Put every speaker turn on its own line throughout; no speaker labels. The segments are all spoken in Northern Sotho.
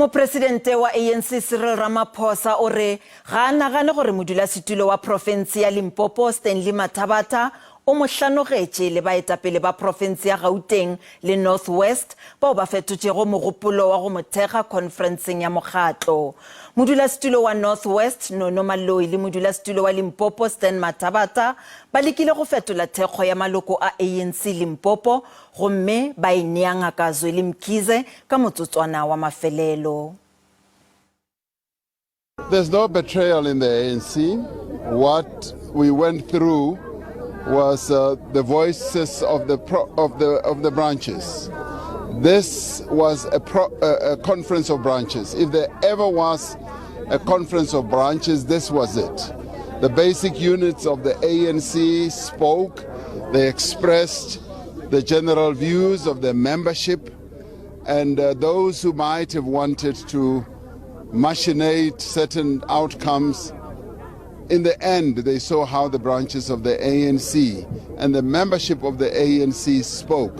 Mopresidente wa ANC Cyril Ramaphosa o re ga a nagane gore modulasetulo wa profense ya Limpopo Stanley Mathabatha o mo hlanogetše le baetapele ba profense ya Gauteng le North West bao ba fetotšego mogopolo wa go mo thekga khonferenseng ya mokgatlo. Modulasetulo wa North West Nono Maloyi le modulasetulo wa Limpopo Stan Mathabatha ba lekile go fetola thekgo ya maloko a ANC Limpopo gomme ba e nea Ngaka Zweli Mkhize ka motsotswana wa mafelelo.
There's no betrayal in the ANC. What we went through was uh, the voices of the, pro, of the, of the branches. This was a, pro, a, a conference of branches. If there ever was a conference of branches, this was it. The basic units of the ANC spoke, they expressed the general views of the membership, and uh, those who might have wanted to machinate certain outcomes in the end, they saw how the branches of the ANC and the membership of the ANC spoke.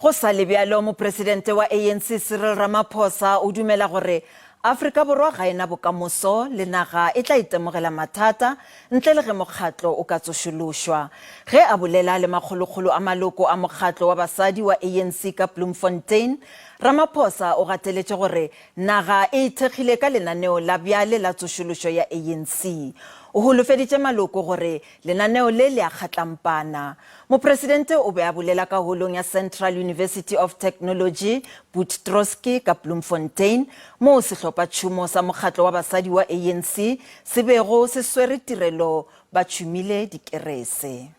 Go sa le bjalo, Mopresidente wa ANC Cyril Ramaphosa o dumela gore Afrika Borwa ga e na bokamoso le naga e tla itemogela mathata ntle le ge mokgatlo o ka tsošološwa. Ge a bolela le makgolokgolo a maloko a mokgatlo wa basadi wa ANC ka Bloemfontein, Ramaphosa o gateletše gore naga e ithekgile ka lenaneo la bjale la tsošološo ya ANC. O holofeditše maloko gore Lenaneo le le a kgatlampana. Mopresidente o be a bolela ka holong ya Central University of Technology, Puttroski ka Bloemfontein, moo sehlophatšhomo sa mokgatlo wa basadi wa ANC se bego se swere tirelo ba tšhumile dikerese.